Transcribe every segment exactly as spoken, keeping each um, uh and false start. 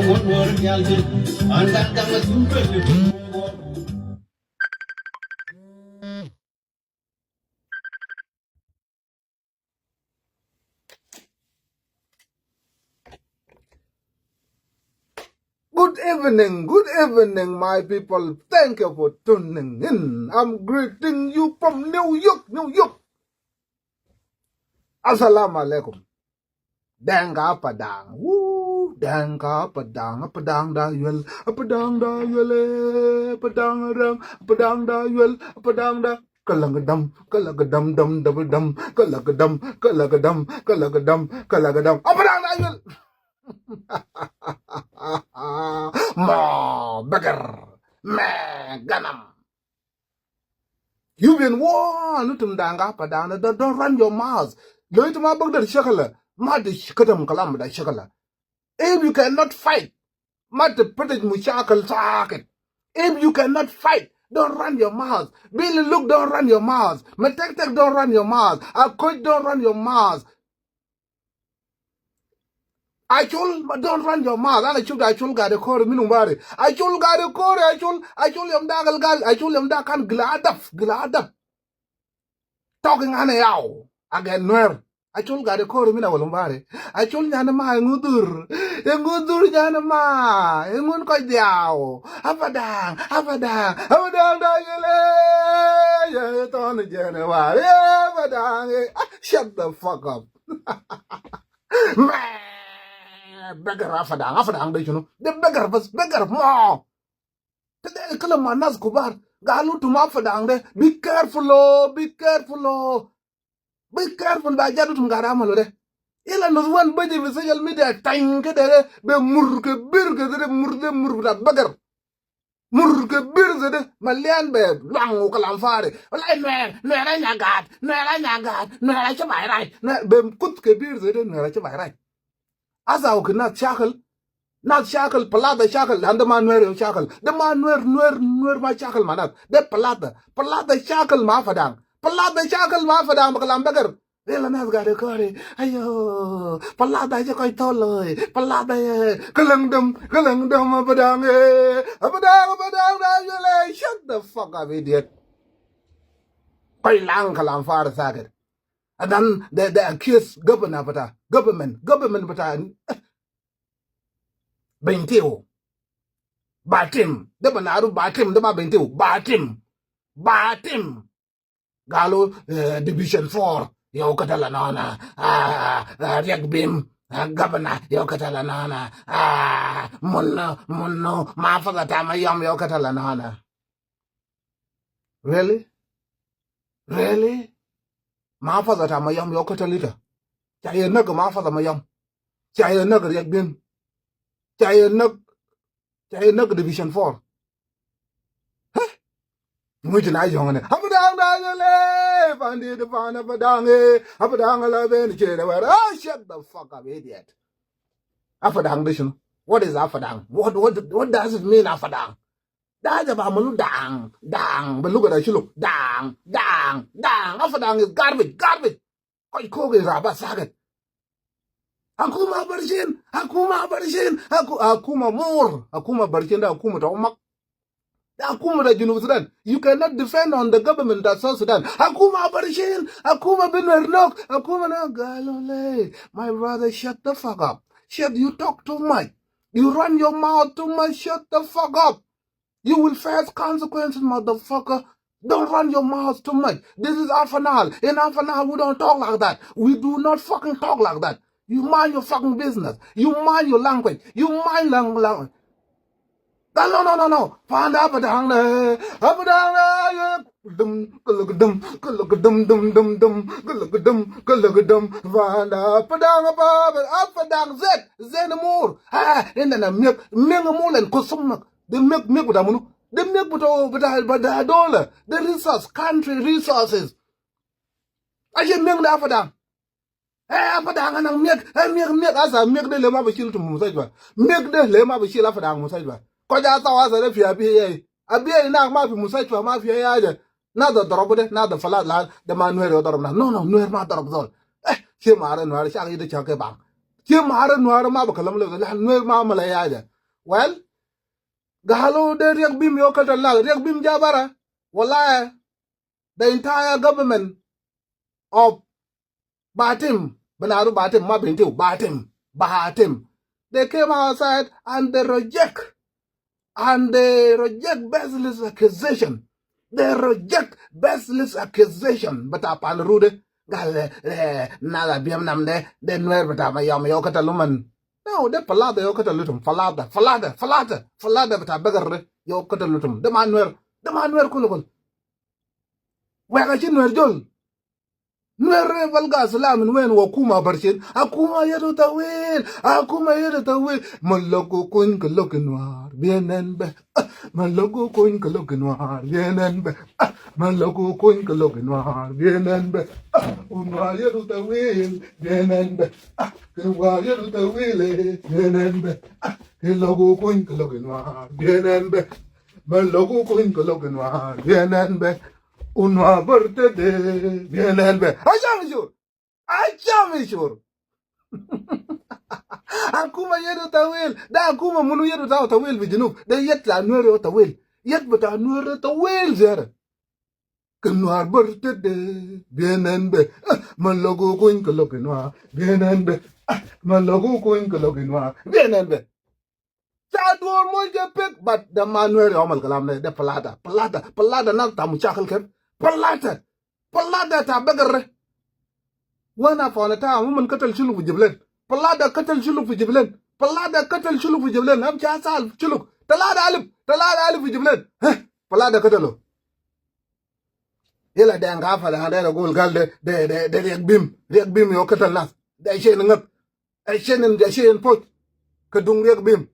Good evening, good evening, my people. Thank you for tuning in. I'm greeting you from New York, New York. Assalamu alaikum. Dɛŋ ka Apadaŋ. Wuu, Dɛŋ ka Apadaŋ, Apadaŋ da yuel, Apadaŋ da yuel, eh, Apadaŋ ram, Apadaŋ da yuel, Apadaŋ da. Kala ka dam, kala ka dam, dam, dam, dam, kala ka dam, kala ka dam, kala ka dam, kala ka dam. Apadaŋ da yuel. Mɔ, beggar, mɛ, ganam. You been warned, itum Dɛŋ ka Apadaŋ, don't, don't run your mouth. Lo itum a bäkdɛ shakala, ma di katam kalam da shakala. If you cannot fight, ma di put it mushakal sakit. If you cannot fight, don't run your mouth. Billy Luke, don't run your mouth. Matek Tek, don't run your mouth. Akoc, don't run your mouth. Acol, don't run your mouth. Ana cuk da Acol gade kori minu bari. Acol gade kori, Acol, Acol yom da gal gal, Acol yom da kan gila adab, gila adab. Talking ana yaw again Nuer. Acol gade kori mina wala bari. Acol nyana ma ngudur. Ngudur nyana ma. Ngun ko diaw. Apadaŋ, Apadaŋ, Apadaŋ da yele. Ya ton jene wa. Apadaŋ. Eh, ah, shut the fuck up. Mɛ, beggar Apadaŋ, Apadaŋ de shunu. De beggar bas, beggar mɔ. Te de kalam ma nas kubar. Galu itum Apadaŋ de. Be careful o, be careful o. Be careful ba jadu itum gade amalu de. Ila nus wan baje fi social media taŋ kede de. Be mur kebir kede de, mur de mur bita beggar. Mur kebir zede, malian be luaŋ u kalam fari. Walai Nuer, Nuer a nyagat, Nuer a nyagat, Nuer a ci bai rac. Nuer be kuth kebir zede, Nuer a ci bai rac. Asa u ki nas shakal, nas shakal, palata shakal, lan de ma Nuer yom shakal. De ma Nuer, Nuer, Nuer ma shakal ma nas. De palata, palata shakal ma Apadaŋ. Palata shakal ma Apadaŋ ba kalam beggar. Ila nas gade kori. Ayo, palata je koi toloi. Palata je. Kalang dam, kalang dam Apadaŋ eh. Apadaŋ, Apadaŋ da yele. Shut the fuck up, idiot. Koi lang kalam far sakit. And then they, they accuse governor bita, government, government bita. Bentiu. Batim. De banaru Batim, de ma Bentiu. Batim. Batim. Galu, eh, Division four, yau katala nana, ah, ah, Riek Bim, ah, Governor, yau katala nana, ah, Munno, Munno, Mafaza ta Mayom, yau katala nana. Really? Really? Mafaza ta Mayom, yau katalita. Ca yɛ näk Mafaza Mayom. Ca yɛ näk Riek Bim. Ca yɛ näk, ca yɛ näk Division four. Hä? Ŋuci na yɔŋ ni. Apadaŋ da yele. Pandi di pan Apadaŋ eh. Apadaŋ la ben chere wara. Ah, shut the fuck up, idiot. Apadaŋ de shunu? What is Apadaŋ? What, what, what does it mean, Apadaŋ? Da ja ba malu daŋ, daŋ, ba luga da shulu. Daŋ, daŋ, daŋ. Apadaŋ is garbage, garbage. Kɔc kok is raba sakit. Akuma Barchin, Akuma Barchin, aku-, Akuma Mur, Akuma Barchin da Akuma ta umak. Da Akuma ta Junub Sudan. You cannot defend on the government of South Sudan. Akuma Barchin, Akuma bin Wernok, Akuma na Galole. My brother, shut the fuck up. Shut, you talk too much. You run your mouth too much. Shut the fuck up. You will face consequences, motherfucker. Don't run your mouth too much. This is Upper Nile. In Upper Nile, we don't talk like that. We do not fucking talk like that. You mind your fucking business. You mind your language. You mind lang-, language. No, no, no, no, no. Panda Apadaŋ ne. Apadaŋ ne. Dum, kalak dum, kalak dum, dum, dum, dum, kalak dum, kalak dum. Panda Apadaŋ, Apadaŋ, Apadaŋ, zet, zet mur. Ah, inda na miek, miek mur len kusum nak. De miek, miek bita munu? De miek bita, bita, bita dola. De resource, country resources. Aje miek na Apadaŋ. Eh, Apadaŋ anaŋ miek, eh, miek, miek, asa miek de le ma bishil tu mustashfa. Miek de le ma bishil Apadaŋ mustashfa. Kɔc a thaw asa de fi Abyei. Abyei nak ma fi mustashfa, ma fi ayi haja. Nas de dorobu de, nas de falat la, de ma Nuer yo dorob nas. No, no, Nuer ma dorob zol. Eh, shi mare Nuer, shak ide shak ke bang. Shi mare Nuer ma bakalam le, la Nuer ma amala ayi haja. Well, galu de Riek Bim yɔ kɛl tɛl nath. Riek Bim jabara. Wallahi, the entire government of Batim, Banaru Batim, ma Bentiu, Batim, Batim. They came outside and they reject, and they reject baseless accusation. They reject baseless accusation. Bita Pan Rude, gal, eh, nath Abiemnom de, de Nuer bita Mayom yɔ kɛl tɛl luman. No, de Falata yɔ kɛl tɛl lutum. Falata, Falata, Falata, Falata bita Begar yɔ kɛl tɛl lutum. De ma Nuer, de ma Nuer kulu kulu. Wek a ci Nuer jol. Nuer bal ga salam in wen wa kuma barcin. Akuma yadu tawil. Akuma yadu tawil. Maloko kuny ke loki Nuar. Bienen be. Ah, maloko kuny ke loki Nuar. Bienen be. Ah, maloko kuny ke loki Nuar. Bienen be. Ah, unwa yadu tawil. Bienen be. Ah, ke wa yadu tawil. Eh, bienen be. Ah, ke loko kuny ke loki Nuar. Bienen be. Maloko kuny ke loki Nuar. Bienen be. Unwa berte de. Bienen be. Ajam jur. Ajam jur. Akuma yadu tawil. Da akuma munu yadu ta tawil bi Junub. Da yet ta Nuer yɔ tawil. Yet bita Nuer tawil zere. Ke Nuar berte de. Bienen be. Ah, maloko kuny ke loki Nuar. Bienen be. Ah, maloko kuny ke loki Nuar. Bienen be. Ca duɔr moc kɛ pek, but de ma Nuer yɔ mal kalam de, de Falata, Falata, Falata nath ta mushakil kɛl. Falata, Falata ta Begar. Wen upon a time, uman kɛl tɛl shuluk fi Jebelen. Falata kɛl tɛl shuluk fi Jebelen. Falata kɛl tɛl shuluk fi Jebelen. Am ca sal shuluk. Talata alif, talata alif fi Jebelen. Heh, Falata kɛl tɛl lo. Ila de anga fa de, de gol gal de, de, de, de Riek Bim. Riek Bim yɔ kɛl tɛl nath. De shen ŋäth. Ɛ cien in, ɛ cien in poc. Kɛ duŋ Riek Bim.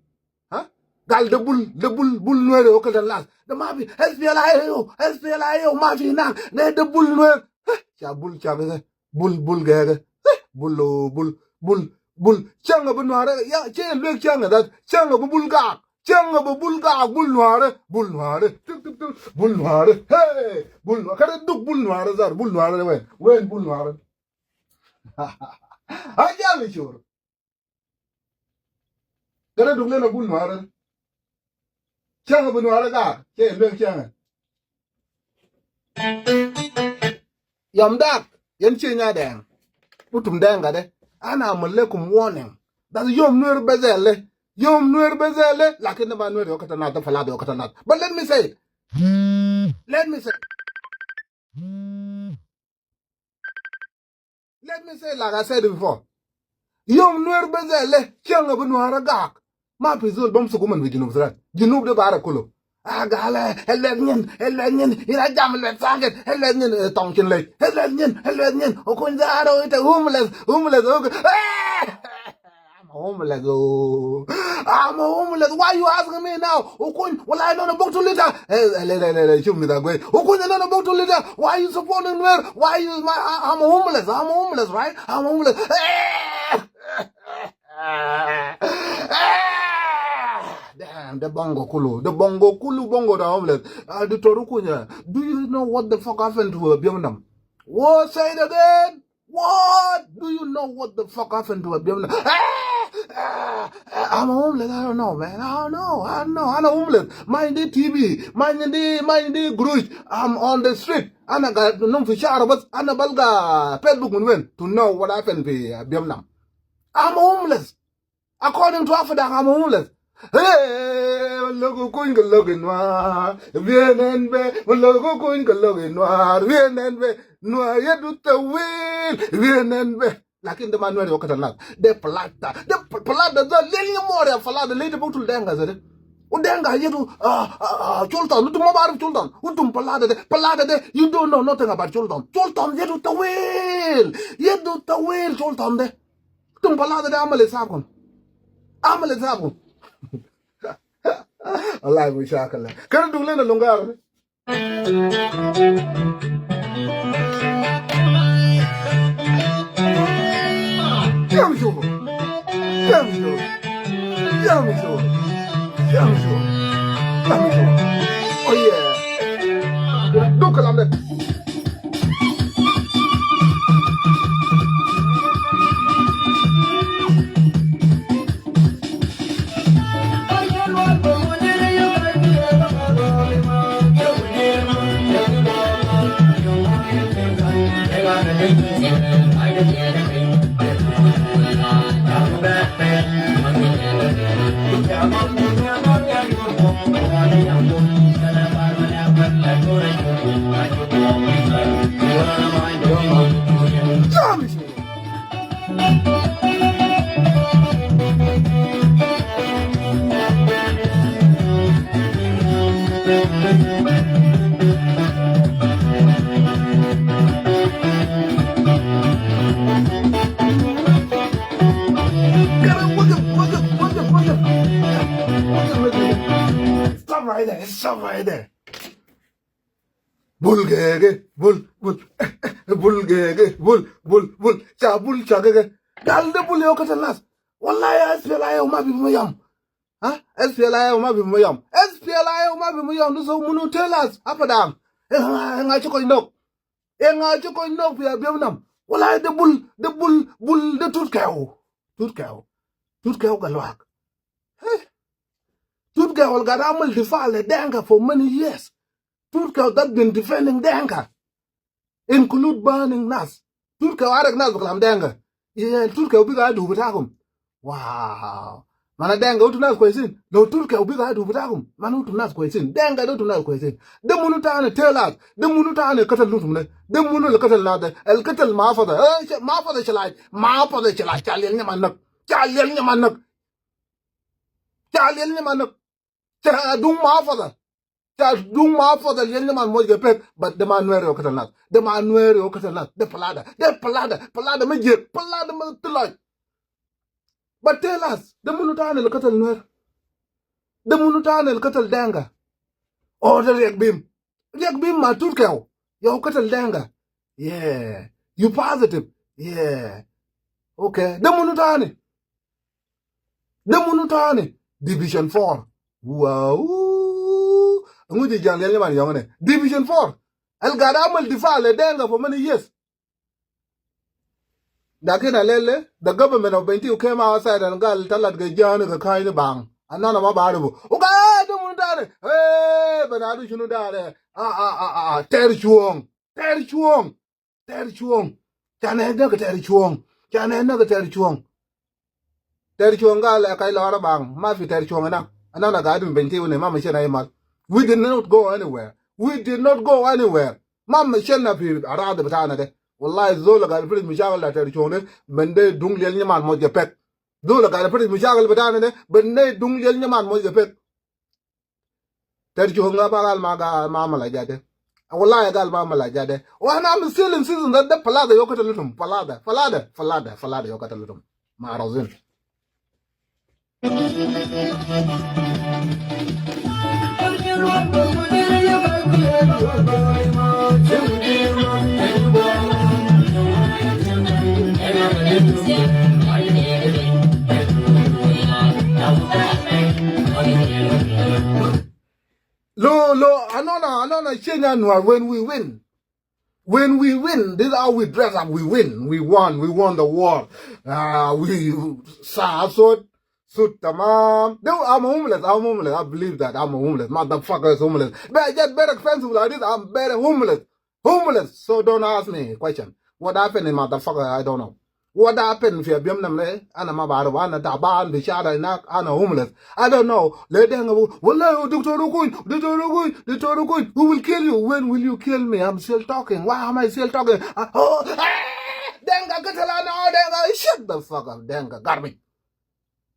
Ha? Gal de bul, de bul, bul Nuer yɔ kɛl tɛl nath. De ma fi, SPLA-IO, SPLA-IO, ma fi nak. De, de bul Nuer. Ha? Ca bul, ca bi kɛ. Bul, bul gɛgɛ. Ha? Bul lo, bul, bul, bul. Cäŋ bi Nuarɛ, ya, cien luek cäŋ dat. Cäŋ bi bul gak. Cäŋ bi bul gak, bul Nuarɛ, bul Nuarɛ. Tuk, tuk, tuk. Bul Nuarɛ. Hey! Bul Nuarɛ. Kɛ duk bul Nuarɛ zar, bul Nuarɛ wen. Wen bul Nuarɛ. Ajal i̱ cor. Kɛ rɛ duk lɛn a bul Nuarɛ. Cäŋ a bi Nuarɛ gaak, cɛ luek cäŋ a. Yɔm dak, yɛn ciɛ nya dɛŋ. Utum dɛŋ gatdɛ. Ana amul lekum warning. That yom Nuer bɛ zɛlɛ. Yom Nuer bɛ zɛlɛ. Lakin ni ba Nuer yɔ kata nat, da Falata yɔ kata nat. But let me say it. Let me say it. Let me say like I said before. Yom Nuer bɛ zɛlɛ, cäŋ a bi Nuarɛ gaak. Ma fi zol bam sukuman fi Junub Sudan. Junub de bara kulu. A gal ɛ luɛk nyin, ɛ luɛk nyin. Ina jam luɛk sakit, ɛ luɛk nyin, ɛ tɔŋ cin lɛc. Ɛ luɛk nyin, ɛ luɛk nyin. O kuny zaro ite homeless, homeless. Okay. I'm a homeless. Oh. I'm a homeless. Why you asking me now? Ukuny, wala I don't know book to litter. Hey, hey, hey, hey, hey, show me that way. Ukuny, I don't know book to litter. Why you supporting Nuer? Why you my I, I'm a homeless. I'm a homeless, right? I'm a homeless. Hey! Damn, the bongo kulu. The bongo kulu bongo the homeless. Uh, the Toru Kunya. Do you know what the fuck happened to a Biomnam? What, say it again? What? Do you know what the fuck happened to Abiemnom? Ah, ah, ah, I'm homeless. I don't know, man. I don't know. I don't know. I'm homeless. Mind the T V. Mind the, mind the Grush. I'm on the street. Ana gat num fi shara bas. Ana balga Facebook min wen to know what happened to Abiemnom. I'm homeless. According to Afadak, I'm homeless. Hey, malogo kuny ka logi Nuar. Bien en be, malogo kuny ka logi Nuar. Bien en be, Nuar yadu tawil. Bien en be. Lakin de ma Nuer yau kata nat. De Falata. De Falata da lel ni more Falata lel de buktul denga zede. U denga yadu, ah, ah, ah, Sultan. Utum ma barif Sultan. Utum Falata de. Falata de. You don't know nothing about Sultan. Sultan yadu tawil. Yadu tawil Sultan de. Tum Falata de amal isabkum. Amal isabkum. Wallahi mushakala. Kere duk lena lungar. Yam shufu. Yam shufu. Yam shufu. Yam shufu. Yam shufu. Oh yeah. Duk kalam de. Stop right there. Stop right there. Bul gege, bul, bul, bul gege, bul, bul, bul, ca bul, ca gege. Gal de bul yau kɛtɛl nas. Wallahi, S P L A-IO ma bi mɔ yam. Ha? S P L A-IO ma bi mɔ yam. S P L A-IO ma bi mɔ yam. This is munu tell us. Apa dang? Ɛ ŋa, ɛ ŋa ci kɔc nok. Ɛ ŋa ci kɔc nok fi Abiemnom. Wallahi, de bul, de bul, bul, de Tut Kɛw. Tut Kɛw. Tut Kɛw Gatluak. Heh. Tut Kɛw al gat amul difa le Dinka for many years. Tut Kɛw that been defending Dinka, include banning nas. Tut Kɛw arek nas bi kalam Dinka. Yɛ Tut Kɛw bigger adu bitakum. Wow. Mana Dinka utu nas kwesin. Lo Tut Kɛw bigger adu bitakum. Mana utu nas kwesin. Dinka de utu nas kwesin. De munu tani tell us. De munu tani kɛtɛl nutum ne. De munu le kɛtɛl nas de. El kɛtɛl Mahfaza. Eh, Mahfaza ci lac. Mahfaza ci lac. Ca liɛl nyɛ ma näk. Ca liɛl nyɛ ma näk. Ca liɛl nyɛ ma näk. Ca duŋ Mahfaza. Ca duŋ Mahfaza liɛl nyɛ man moc kɛ pek. But de ma Nuɛr yɔ kɛtɛl nath. De ma Nuɛr yɔ kɛtɛl nath. De Palada. De Palada. Palada mi jiek. Palada mi ti lɔc. But tell us, de munu tani le kɛtɛl Nuɛr? De munu tani le kɛtɛl Dinka? Or de Riɛk Bim? Riɛk Bim ma Tut Kɛw yɔ kɛtɛl Dinka. Yeah. You positive. Yeah. Okay. De munu tani? De munu tani? Division four. Wow. Ŋu ci jaŋ liɛl nyɛ man yɔŋ ne? Division four. El gat amul difa le Dinka for many years. Lakin alele, the government of Bentiu came outside and gal talat kɛ ja̱a̱ni kɛ ka̱a̱cni baŋ. Anana ma baaribu. Uga, eh, de munu tani? Eh, bana du shunu tani? Ah, ah, ah, ah, ah. Tɛr cuɔ̱ɔ̱ŋ. Tɛr cuɔ̱ɔ̱ŋ. Tɛr cuɔ̱ɔ̱ŋ. Canɛ näk Tɛr cuɔ̱ɔ̱ŋ. Canɛ näk Tɛr cuɔ̱ɔ̱ŋ. Tɛr cuɔ̱ɔ̱ŋ gal ɛ kac lɔɔr baŋ. Ma fi Tɛr cuɔ̱ɔ̱ŋ ina. Anana gat in Bentiu ni ma mi cin a imal. We did not go anywhere. We did not go anywhere. Ma mi cin a fi aradi bitana de. Wallahi zol gat fi mushakil ta Tɛr cuɔ̱ɔ̱ŋ de. Ben de duŋ liɛl nyɛ man moc kɛ pek. Zol gat fi mushakil bitana de. Ben de duŋ liɛl nyɛ man moc kɛ pek. Tɛr cuɔ̱ŋ ŋa ba gal ma, gal ma mala jade. Wallahi gal ma mala jade. Wa ana, I'm still insisting that de Palada yɔ kɛtɛl itum. Palada, Palada, Palada, Palada yɔ kɛtɛl itum. Ma rozin. Lo, lo, anɔna, anɔna, change anwa when we win. When we win, this is how we dress up. We win. We won. We won the war. Uh, we sa suit, suit tamam. They, I'm homeless. I'm homeless. I believe that I'm a homeless. Motherfucker is homeless. But I get very expensive like this. I'm very homeless. Homeless. So don't ask me question. What happened in motherfucker? I don't know. What happened fi Abiemnom le? Ana ma baarif, ana taban fi shara inak, ana homeless. I don't know. Le de ŋa bu, wallahi, Doctor Okuny, Doctor Okuny, Doctor Okuny, who will kill you? When will you kill me? I'm still talking. Why am I still talking? Ah, oh, ah, Dinka kɛtɛl ana, oh, Dinka, shut the fuck up, Dinka garbage.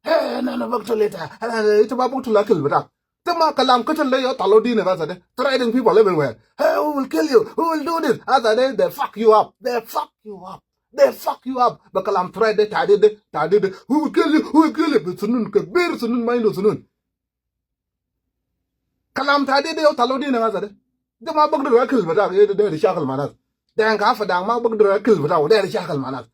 Hey, nana baktul ita. Ita ba baktul akil bitak. Te ma kalam kɛtɛl de yau talo dini asa de. Threatening people everywhere. Hey, we will kill you. We will do this. Asa de, they fuck you up. They fuck you up. They fuck you up. Ba kalam threat de, tahdid de, tahdid de. We will kill you. We will kill you. Bi sunun kebir, sunun ma indu sunun. Kalam tahdid de yau talo dini asa de. Te ma baktul akil bitak. Ye de, de, de shakal ma nas. Dinka Padang ma baktul akil bitak. De, de shakal ma nas.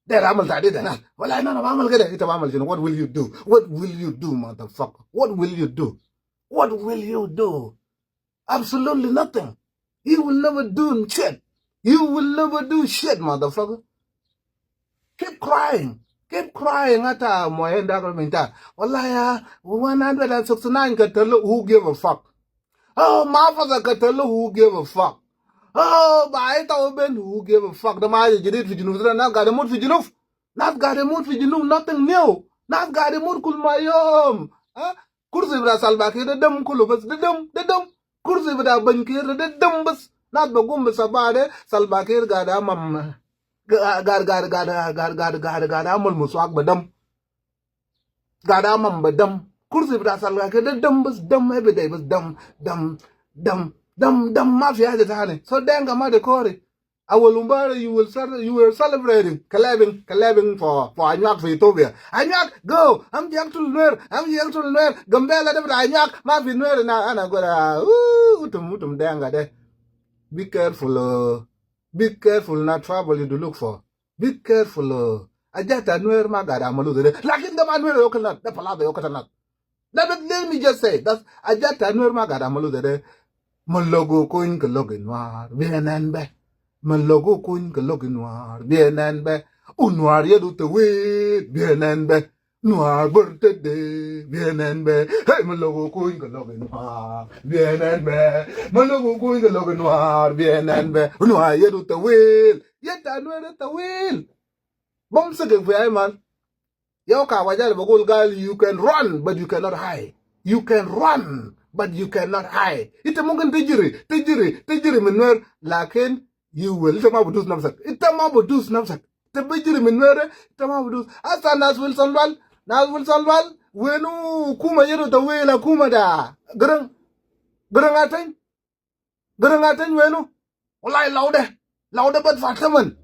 De amal tahdid de nas. Wallahi ana ma amal kede. Ita ba amal shunu? What will you do? What will you do, motherfucker? What will you do? What will you do? Absolutely nothing. You will never do shit. You will never do shit, motherfucker. Keep crying. Keep crying. Ata moyen dagal minta. Wallahi ya, one hundred and sixty-nine kɛtɛl, who give a fuck? Oh, Mahfaza kɛtɛl, who give a fuck? Oh, ba ai thaw ben, who give a fuck? De ma jadid fi Junub Sudan, nas gade mut fi Junub. Nas gade mut fi Junub, nothing new. Nas gade mut kul ma yom. Ha? Kursi bita Salva Kiir de dem kulu bas, de dem, de dem. Kursi bita Ban Kiir de dem bas. Nas bagum bi saba de, Salva Kiir gade amam. Gade, gade, gade amal muswak bi dem. Gade amam bi dem. Kursi bita Salva Kiir de dem bas, dem every day bas, dem, dem, dem, dem, dem, ma fi haja tani. So Dinka ma de kori. Awal umbari, you will cel-, you were celebrating, clapping, clapping for, for Anyuak fi Ethiopia. Anyuak, go! Amshi yaktul Nuer, amshi yaktul Nuer. Gambela de bita Anyuak, ma fi Nuer na, ana gura, uh, utum, utum Dinka de. Be careful, uh, be careful, na trouble you do look for. Be careful, uh. Ajat ta Nuer ma gade amalu zede. Lakin de ma Nuer yokal nas, de falata yokal nas. Let me, let me just say, that's, ajat ta Nuer ma gade amalu zede. Malogo kuny ke logi Nuar, bienen be. Malogo kuny ke logi Nuar, bienen be. U Nuar yedu tawil, bienen be. Nuar bur tede, bienen be. Hey, malogo kuny ke logi Nuar, bienen be. Malogo kuny ke logi Nuar, bienen be. U Nuar yedu tawil. Yet ta Nuer tawil. Bom sege fi ay man. Yau ka wajal bagul gal, you can run, but you cannot hide. You can run, but you cannot hide. Ita mumkin tajiri, tajiri, tajiri min Nuer, lakin you will. Ita ma budus nafsak. Ita ma budus nafsak. Ita bajiri min Nuer, ita ma budus. Asa nas Wilson Lual, nas Wilson Lual. Wenu hukuma yedu tawil, hukuma ta Garang. Garang Ateny. Garang Ateny wenu? Wallahi lawde. Lawde bad fataman.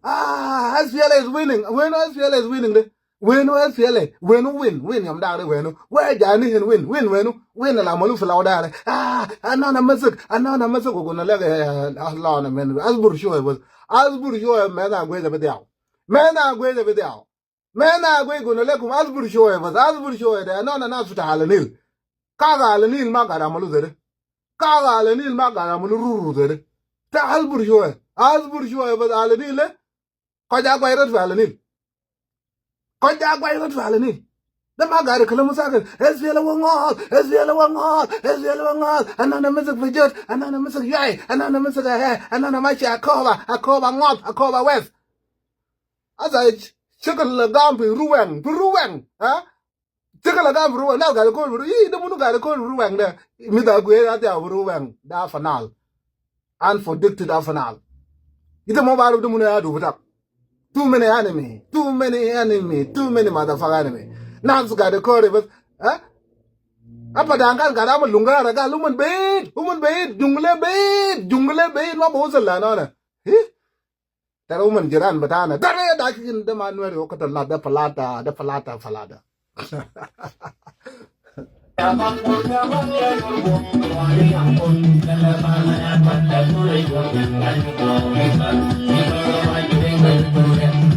Ah, S P L A is winning. Wenu S P L A is winning de? Wenu S P L A? Wenu win? Win yom dare wenu? Where jani hin win? Win wenu? Win ala malu fi lawde ale. Ah, anana masik. Anana masik, wa guna lek, eh, ah, lawna men. Asbur shoya bas. Asbur shoya, mena gweza bediao. Mena gweza bediao. Mena gwe guna lekum asbur shoya bas, asbur shoya de. Anana nas fi Tahal Nil. Kaga Al Nil ma gade amalu zede. Kaga Al Nil ma gade amalu ruru zede. Ta asbur shoya. Asbur shoya bas, Al Nil le. Koja gwe rat fi Al Nil. Koja gwe rat fi Al Nil. De ma gade kalamu sakit. S P L A wa ngol, S P L A wa ngol, S P L A wa ngol. Anana masik fi jet, anana masik yai, anana masik eh, anana mashi Akoba, Akoba North, Akoba West. Asa shakal gam fi Ruweng, fi Ruweng, ha? Shakal gam fi Ruweng, nas gade kol fi Ruweng. Ih, de munu gade kol fi Ruweng de? Mida gwe ati fi Ruweng, da fanal. Unpredicted da fanal. Ita ma baruf de munu yadu bitak. Too many enemy, too many enemy, too many motherfucker enemy. Nas gade kol bas, ha? Apa dangal gade amal lungara gal, uman beit, uman beit, jungle beit, jungle beit, ma bawusal la nana. Hi? Tara uman jiran batana. Tara ya dakin de ma Nuer yo kata la de falata, de falata, falata.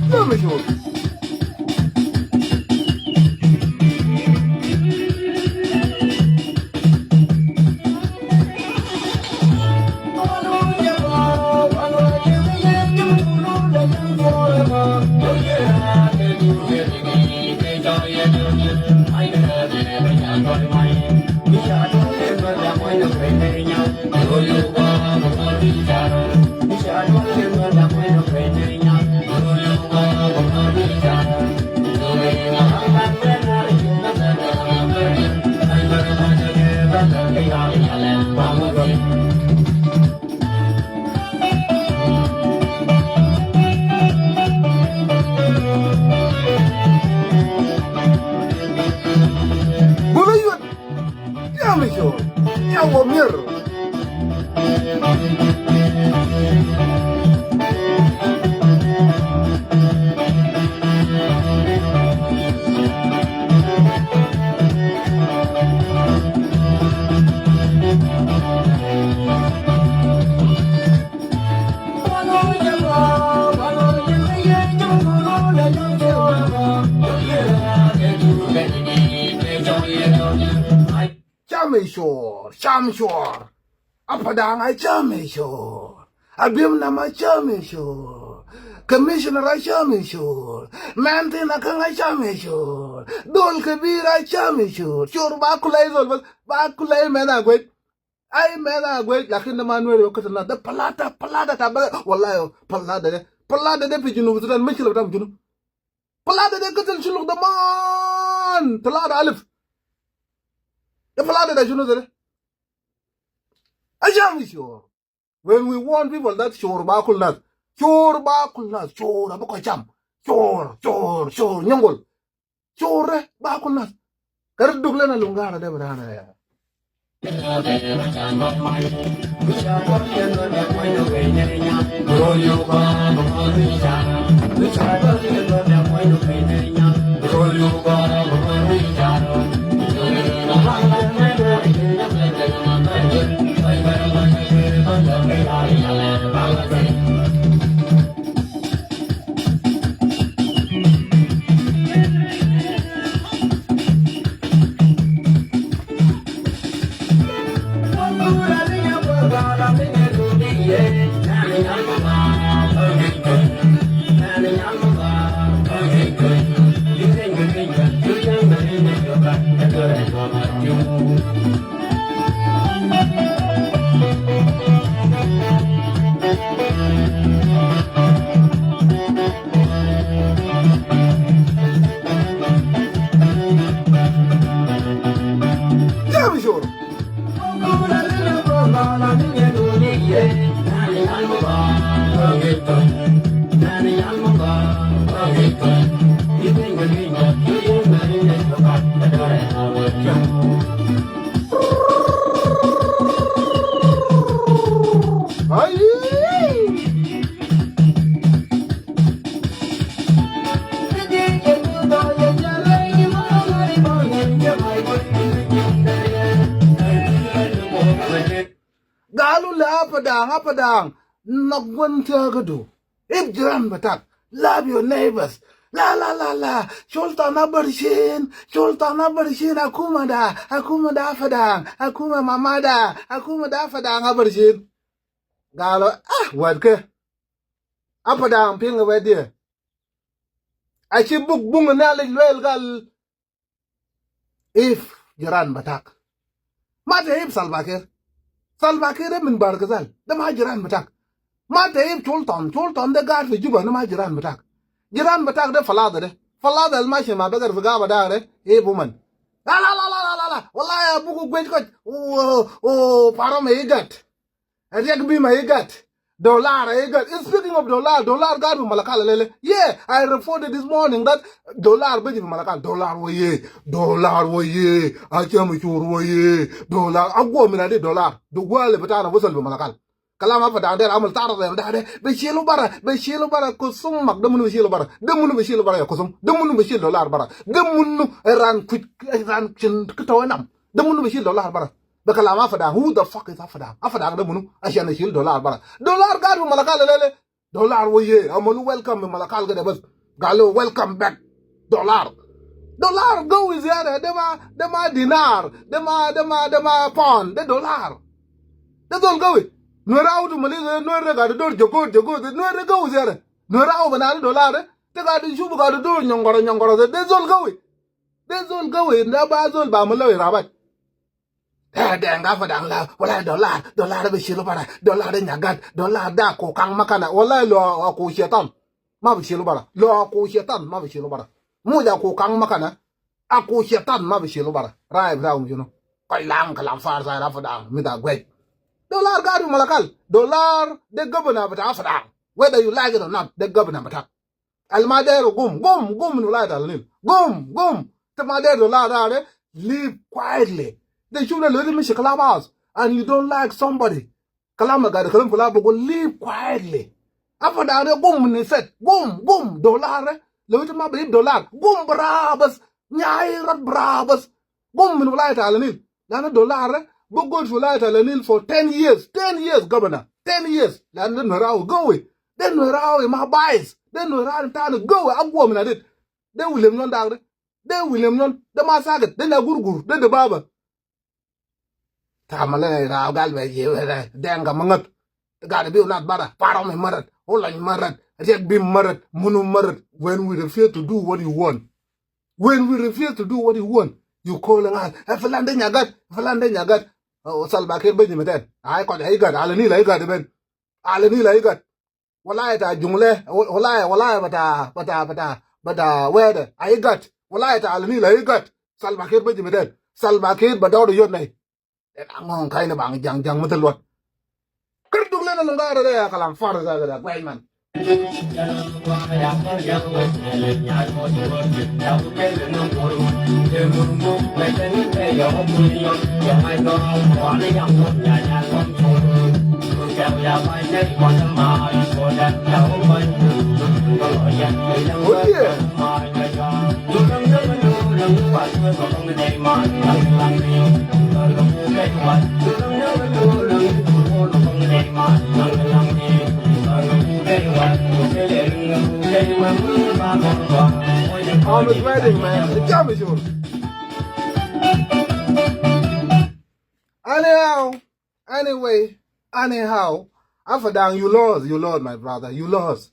Let me show. Gulu yuot. Nyam ico. Nyam wä mier. Cam i̱ cuɔɔr, cam cuɔɔr. Apadaŋ a cam i̱ cuɔɔr. Abiemnam a cam i̱ cuɔɔr. Commissioner a cam i̱ cuɔɔr. Mɛn thin a käŋ a cam i̱ cuɔɔr. Dhol kebir a cam i̱ cuɔɔr. Cuɔɔr ba kulɛ i̱ dhol bas, ba kulɛ i̱ mɛn a guec. Ay mɛn a guec, lakin de ma Nuer yɔ kätäl na. De plata, plata ta bɛ, wallahi, plata de. Plata de fi Junub Sudan, mashkila bita munu? Plata de kätäl shuluk de man. Plata alif. De plata de shunu de? Ajam shur. When we warn people that shur ba kul nas. Shur ba kul nas. Shur abu ko cham. Shur, shur, shur, nyongol. Shur ba kul nas. Kar duk lena lungara de brana ya. Galu le Apadaŋ, Apadaŋ. Nɔk gua̱n thiäkädu. Ip jiran batak. Love your neighbors. La, la, la, la. Sultan Abarcin. Sultan Abarcin. Akuma da. Akuma da Apadaŋ. Akuma mama da. Akuma da Apadaŋ Abarcin. Galu, ah, wɛt kɛ. Apadaŋ piŋ wɛt diɛ. A ci buk buŋ ni alic luel gal. Ip jiran batak. Ma te ip Salva Kiir. Salva Kiir de min Bahr el Ghazal. De ma jiran batak. Ma te ip Sultan. Sultan de gaat fi Juba, de ma jiran batak. Jiran batak de falada de. Falada al mashi ma begar fi gaba dak de. Ip uman. La, la, la. Wallahi ya buku gwej koj. O, o, o, Parom e igat. Riek Bim a igat. Dollar a igat. Speaking of dollar, dollar gaat fi Malakal lele. Yeah, I reported this morning that dollar beji fi Malakal. Dollar wa ye. Dollar wa ye. Acham chur wa ye. Dollar. Agwa mina de dollar. Dugwale bitana wasal fi Malakal. Kalam Apadaŋ der amal tarif da de. Be shilu bara. Be shilu bara. Kusum mak. De munu be shilu bara. De munu be shilu bara ya kusum. De munu be shilu dollar bara. De munu ran kuch, ran chin kitawa nam. De munu be shilu dollar bara. Be kalam Apadaŋ. Who the fuck is Apadaŋ? Apadaŋ de munu? Ashan shil dollar bara. Dollar gaat fi Malakal lele. Dollar wa ye. Amalu welcome fi Malakal kede bas. Galu welcome back. Dollar. Dollar gawi ziyada. De ma, de ma dinar. De ma, de ma, de ma pound. De dollar. De zol gawi. Nuer Awu tu Malaysia, Nuer de gaat dor jogot, jogot. Nuer de gawi ziyada. Nuer Awu bana de dollar de. De gaat shubu gaat dor nyongoro, nyongoro. De zol gawi. De zol gawi. De ba zol ba malawi rabat. Eh, Deng Apadaŋ la, wala dollar, dollar be shilu bara, dollar de nyagat, dollar da ko kaŋ makana, wala lo ko shetan. Ma be shilu bara, lo ko shetan, ma be shilu bara. Muja ko kaŋ makana, a ko shetan ma be shilu bara. Rai bita um shunu. Koj laŋ kalam far sa Apadaŋ, mi da gwej. Dollar gaat fi Malakal, dollar de governor bita Apadaŋ. Whether you like it or not, de governor bita. Al ma deru gum, gum, gum min wilayat al Nil. Gum, gum. Te ma deru dollar da de, leave quietly. De shuf de lo de mishi clubhouse and you don't like somebody. Kalam ma gade kalam kula bogo, leave quietly. Apadaŋ de gum min set. Gum, gum, dollar de. Lo te ma be dollar. Gum bara bas. Nyai rat bara bas. Gum min wilayat al Nil. Lanu dollar de, bi gud fi wilayat al Nil for ten years, ten years governor, ten years. Lanu de Nuer Awu gawi. De Nuer Awu ma bais. De Nuer Awu tani gawi agwa min adid. De William Nyuon dak de. De William Nyuon. De ma sakit. De na gurgur. De de baba. Ta malana ra gal be ye, Deng ka mangat. Gaat bi unat bara. Parom marat. Ulany marat. Riek Bim marat. Munu marat. When we refuse to do what you want, When we refuse to do what you want, you calling us, "Eh, filan de nyagat, filan de nyagat." Ɛ, Salva Kiir bä ji̱ mi tɛn. Ay kɔc ay gat, Ala Nil ay gat ben. Ala Nil ay gat. Walaya ta Juŋlɛ, walaya, walaya bata, bata, bata, bata wɛɛdɛ. Ay gat. Walaya ta Ala Nil ay gat. Salva Kiir bä ji̱ mi tɛn. Salva Kiir bä dɔɔd yot nɛy. Ɛn a ŋɔ̱ɔ̱ŋ ka̱ny ni baŋ ja̱ŋ ja̱ŋ mi thil luɔt. Kär duk lɛn a luŋ ga̱a̱r rɛ ya kalam far ga̱a̱r rɛ guɛny man. Oh, yeah. I'm sweating, man. The job is yours. Anyhow, anyway, anyhow, Afadaŋ, you lost, you lost, my brother, you lost.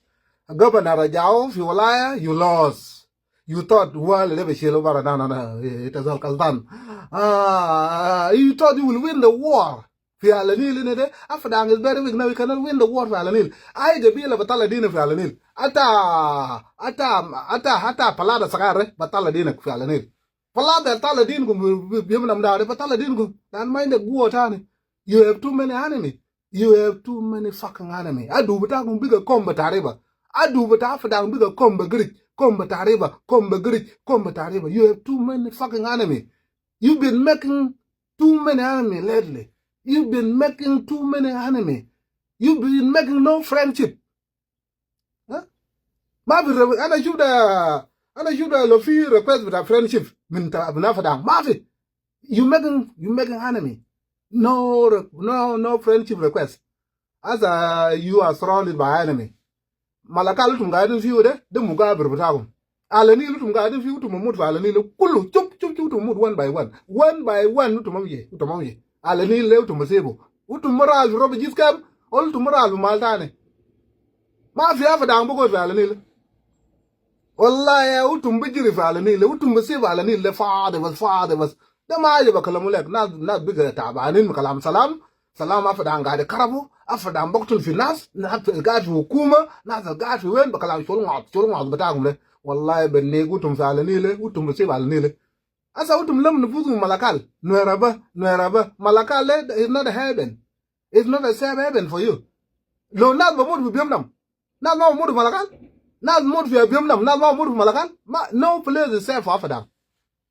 Governor Ajao fi walaya, you lost. You thought, well, lebe shelo bara na na na, eh, ita zol kasban. Ah, you thought you will win the war. Fi Ala Nil ini de, Afadaŋ is very weak now, you cannot win the war fi Ala Nil. Ay gabila batala dina fi Ala Nil. Ata, ata, ata, ata palada sagare batala dina fi Ala Nil. Falada tala dinkum bi, bi, bi yom nam dare, ba tala dinkum. Dan ma inda guwa tani. You have too many enemy. You have too many fucking enemy. Adu bitakum biga kom ba tariba. Adu bita Afadaŋ biga kom ba Giric, kom ba tariba, kom ba Giric, kom ba tariba. You have too many fucking enemy. You've been making too many enemy lately. You've been making too many enemy. You've been making no friendship. Huh? Ma fi re-, ana shuf da, ana shuf da lo fi request bita friendship min ta, min Afadaŋ. Ma fi. You making, you making enemy. No re-, no, no friendship request. As a, you are surrounded by enemy. Malakal utum gaidin fiu de, de mugabir bitakum. Ala Nil utum gaidin fiu, utum mut fi Ala Nil kulu. Chup, chup, chup, utum mut one by one. One by one, utum amye, utum amye. Ala Nil le utum masibu. Utum moral fi robo jis kam, ol utum moral fi mal tani. Ma fi Afadaŋ bukot fi Ala Nil. Wallahi ya, utum bijiri fi Ala Nil, utum bisibu Ala Nil le fadi bas, fadi bas. De ma aja bakalamu lek, nas, nas biga tabanin min kalam salam. Salam Afadaŋ gaid karabu, Afadaŋ baktul fi nas, nas gaid fi hukuma, nas gaid fi wen, bakalam shol ŋot, shol ŋot bitakum le. Wallahi benni utum fi Ala Nil le, utum bisibu Ala Nil le. Asa utum lem nufusukum Malakal, Nuer ba, Nuer ba. Malakal le is not a heaven. It's not a safe haven for you. Lo nas ba mut fi Biemnam. Nas ma ba mut fi Malakal. Nas mut fi Biemnam. Nas ma ba mut fi Malakal. Ma, no place is safe for Afadaŋ.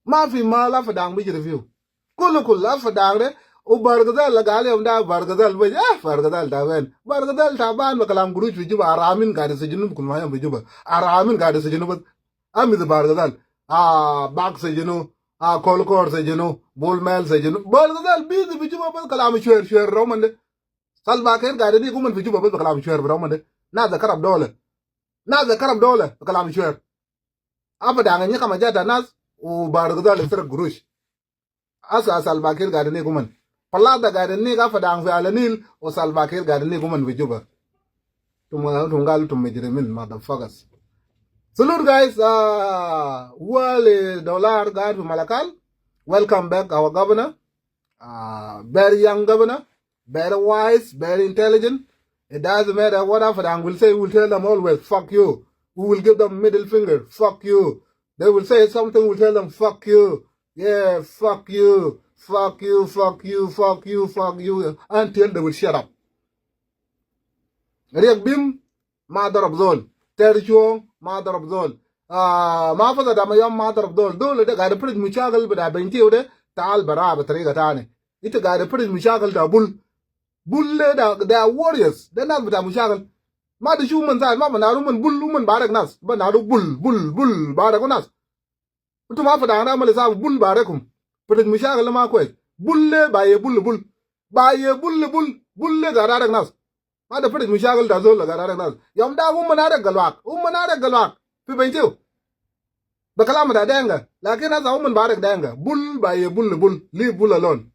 Ma fi mal Afadaŋ bijiri fiu. Kulu, kulu Afadaŋ de. U Bargazal la gali yom da Bargazal bej. Eh, Bargazal taban. Bargazal taban bakalam gurush fi Juba. Aramin gaid sijinu kulu ma yom fi Juba. Aramin gaid sijinu bas. Ami de Bargazal. Ah, Bak sijinu. Ah, Kolkor sijinu. Bul Mel sijinu. Bargazal bizi fi Juba bas kalam shwer, shwer romande. Salva Kiir gaid ni guman fi Juba bas kalam shwer romande. Nas de karab dole. Nas de karab dole kalam shwer. Afadaŋ ni kama jata nas. U Bargazal isra gurush. Asa Salva Kiir gaid ni guman. Falada gaid ni Afadaŋ fi Ala Nil, u Salva Kiir gaid ni guman fi Juba. Tum, tum gal tum mujrimin, motherfuckers. Salute guys, uh, Wali Dollar gaid fi Malakal. Welcome back our governor. Uh, very young governor, very wise, very intelligent. It doesn't matter what Afadaŋ will say, we'll tell them always, fuck you. We will give them middle finger, fuck you. They will say something, we'll tell them, fuck you. Yeah, fuck you. Fuck you, fuck you, fuck you, fuck you. Until they will shut up. Riek Bim, ma darab zol. Ter Chuong, ma darab zol. Ah, ma fada dama yom ma darab zol. Dol de gaid prij mushakil bita Bentiu de. Tal bara bi tariga tani. Ita gaid prij mushakil ta Bul. Bul le da, they are warriors. De nas bita mushakil. Ma de shu man zat, ma banaru man Bul, man barek nas. Banaru Bul, Bul, Bul, barek nas. Utum Afadaŋ da mal isabu Bul barekum. Prij mushakil ma kwes. Bul le ba ye Bul, Bul. Ba ye Bul, Bul. Bul le gaid arek nas. Ma de prij mushakil ta zol gaid arek nas. Yom da uman arek Galwak. Uman arek Galwak. Fi Bentiu. Be kalam ta Dinka. Lakin asa uman barek Dinka. Bul ba ye Bul, Bul. Leave Bul alone.